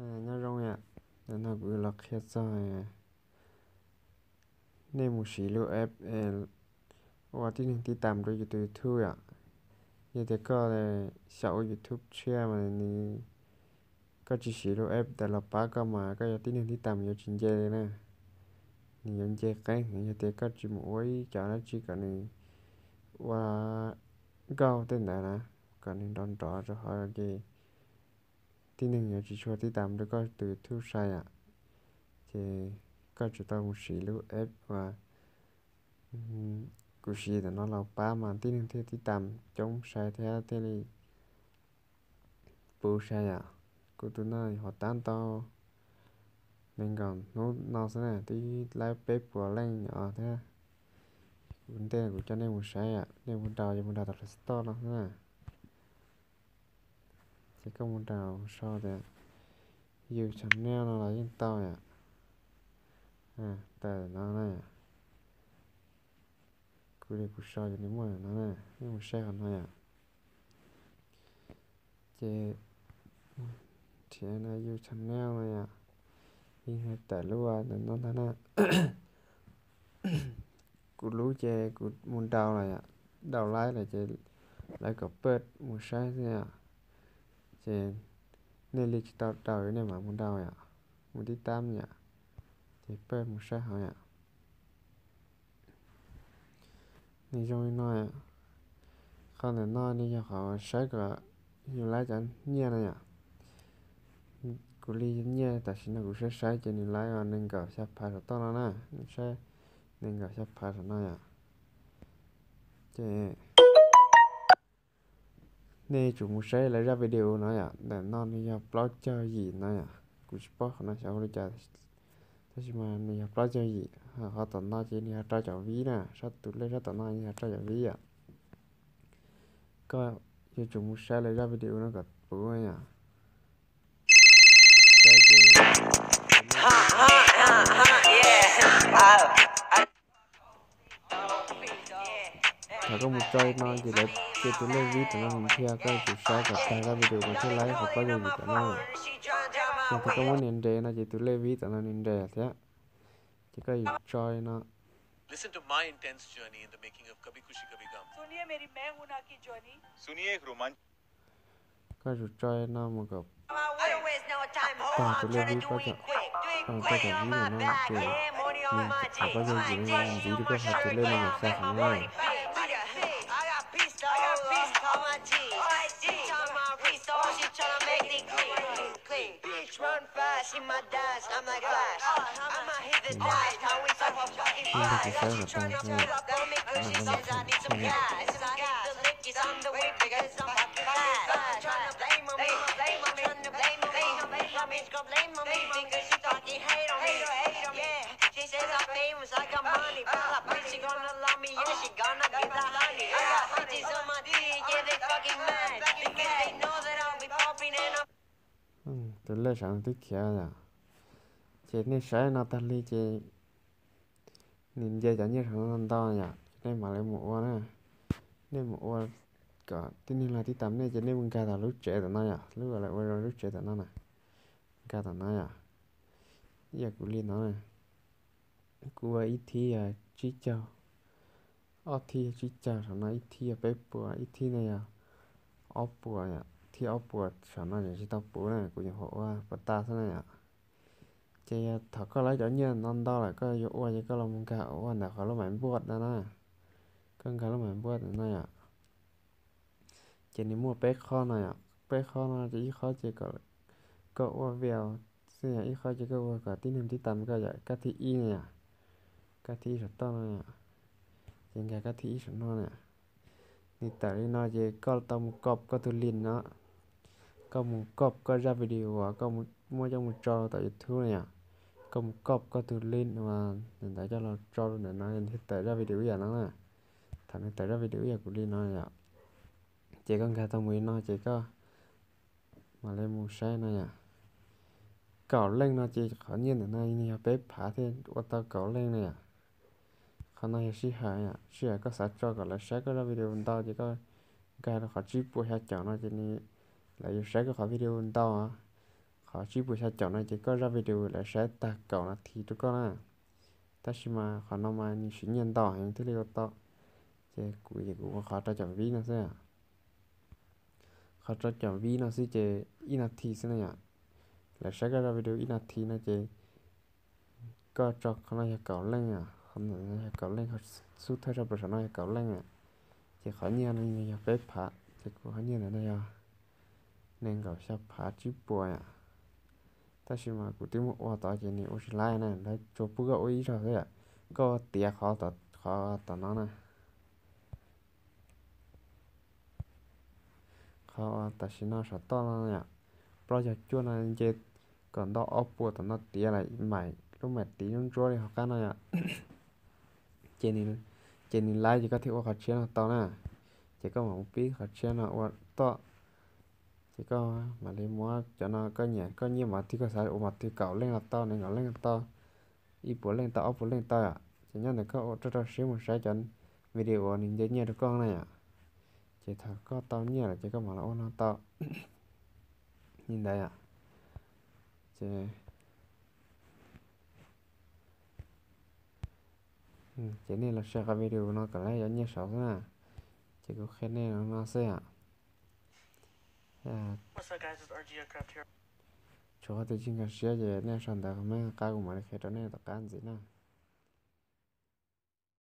Nyob zoo yom, ntawm no kuv los qhia txog nej mus siv lub app ua tib neeg tib tam rau yus tus YouTube yom. Yog tias koj xyaum ua YouTube tshiab mas nws, koj tsis siv lub app ntawd los pab koj mas koj yog tib neeg tib tam yuav tsis nce li na. Nws yuav nce qeeb heev yog tias koj tsis mus ua ib cov dab tsi kom nws ua nkauj tej ntawd na, kom nws nrov nrov rau hauv ces tib neeg yuav tsis tshua tib tam rau koj tus YouTube sai yom. Ces koj tsum tau mus siv lub app uas kuv siv ntawm no los pab mas tib neeg thiaj tib tam coob sai thiab thiaj li puv sai yom. Kuv tus no nyuam qhuav tab tau nees nkaum hnub no xwb na, twb laib peb puas leej os thiab. Kuv ntej kuv coj nej mus saib yom, nej mus nraus yog mus nraus tom Play Store no xwb na. Ces koj mus nraus sau tias YouTube channel no los yeej tau yom. Tawm no na, kuv li kuv sau ces nws muaj no na, nej mus saib qhov no yom. Ces thiab no YouTube channel no yom, yeej tawm lub ntawm no ntag na. Kuv lub ces kuv mus nraus lawm yom, nraus laib lawm ces lawv kom paj mus saib xwb yom. Ces nej li tsis tau nraus nej mam mus nraus yom, mus tib tam yom, ces paj mus saib hauv yom. Nws zoo li no, qhov ntawm no nws yog qhov saib kom yus laib cov nyiaj no yom. Kuv li nyiaj tam sim no kuv saib saib ces nws laib nees nkaum xya phav saum toj no na, nws saib nees nkaum xya phav saum no yom. Ces nej tsum mus saib lawv zaj video no yom, ntawm no nws yog plaub caug yim no yom, kuv tsis paub qhov no xyov ua li cas, tab sis mas nws yog plaub caug yim, qhov tom no ces nws yog rau caum vib na, sab tus lej sab tom no nws yog rau caum vib yom. Koj yuav tsum mus saib lawv zaj video no kom puv yom. Thaum koj mus tso no ces lawv cia tus lej vib tom no mus nthiab, koj yuav tsum saib kom tag zaj video mas thiaj laib qhov plaub caug yim tom no. Yog tias koj muab nias nres no ces tus lej vib tom no nws nres thiab. Ces koj yuav tso li no. Koj yuav tsum tso li no mus kom tag tus lej vib plaub caug, plaub caug vib no ces nws qhov plaub caug yim no ntxiv rau koj hais tus lej no mas xya qhov no. Ntag kuv saib kom tag. Tus lej saum no twb khiav yom. Ces nej saib no tag li ces nws nce cov nyiaj saum no ntau yom, nej mam li mus ua na. Nej mus ua kom tib neeg los tib tam nej ces nej mus nkag tom lub tsev tom no yom, lub uas lawv ua zoo lub tsev tom no na. Nkag tom no yom. Ib yam kuv li no na, kuv ua ib thib yog tsib caug, ob thib yog tsib caug saum no, ib thib yog peb puas, ib thib no yog ob puas yom, thib ob puas saum no tseem tsis tau puv na, kuv nyuam qhuav ua puas tas xwb na yom. Ces yog thaum koj laib cov nyiaj no ntau lawm koj yuav ua ces koj los mus nkag ua ntawm qhov lub maiv npuaj no na. Koj nkag lub maiv npuaj no yom. Ces nws muaj peb qhov no yom, peb qhov no ces ib qhov ces kom koj ua video xwb yom, ib qhov ces koj ua kom tib neeg tib tam koj yom, kab thib ib no yom. Kab thib ib saum toj no yom. Ces nkag kab thib ib saum no na. Nws tawm li no ces koj tau mus copy koj tus link no. Koj mus copy koj zaj video uas koj muab coj mus tso tom YouTube na yom. Koj mus copy koj tus link uas ntawm ntawd coj los tso rau ntawm no thiaj tawm zaj video ib yam no na. Thaum nws tawm zaj video ib yam kuv li no yom, ces koj nkag tau mus li no ces koj mam li mus saib no yom. Kaum leej no ces qhov nyiaj ntawm no nws yog peb phav thiaj ua tau kaum leej na yom. Qhov no yog sij hawm yom, sij hawm koj xav tso kom lawv saib koj zaj video ntau ces koj nkag rau qhov tsib puas xya caum no ces nws, lawv yuav saib koj qhov video ntau. Qhov tsib puas xya caum no ces koj zaj video lawv saib tag kaum nas this rau koj na. Tab sis mas qhov no mas nws siv nyiaj ntau heev thiaj li ua tau. Ces kuv, kuv ua qhov rau caum vib no xwb. Qhov rau caum vib no xwb ces ib nas this xwb na yom. Lawv saib koj zaj video ib nas this no ces koj tso qhov no yog kaum leej, qhov ntawm no yog kaum leej, qhov xub thawj zaj plaws saum no yog kaum leej. Ces qhov nyiaj no yog peb phav, ces kuv qhov nyiaj ntawm no yog nees nkaum xya phav tsib puas yom. Tab sis mas kuv twb muab ua tod ces nws ua tsis laib na, lawv tsuas pub koj ua ib zaug xwb yom. Koj tiav qhov, qhov tom no na. Qhov tam sim no saum toj no yom, plaub caug cuaj no nce kom nto ob puas tom no tiav lawm, lub mam tiv ntsuab ntsuab li hauv qab no yom. Ces nws laib ces koj thiaj ua qhov tshiab no tau na. Ces koj mam mus pib qhov tshiab no ua toj. Ces koj mam li muab cov no koj nyiam, koj nyiaj mas twg koj xav ua mas twg, kaum leej los tau, nees nkaum leej los tau, ib puas leej tau, ob puas leej tau yom. Ces nyob ntawm koj ua rau rau siab mus saib cov video uas nws nce nyiaj rau koj na yom. Ces thaum koj tau nyiaj lawm ces koj mam los ua no tau li ntawd yom. Ces, ces nej los saib qhov video no kom lawv yuav nyiaj saud xwb na. Ces kuv qhia nej no xwb yom. Tshuav qhov twg tsis nkag siab ces nej sau ntawv comment qab kuv mam li qhia rau nej tom qab ntxiv na.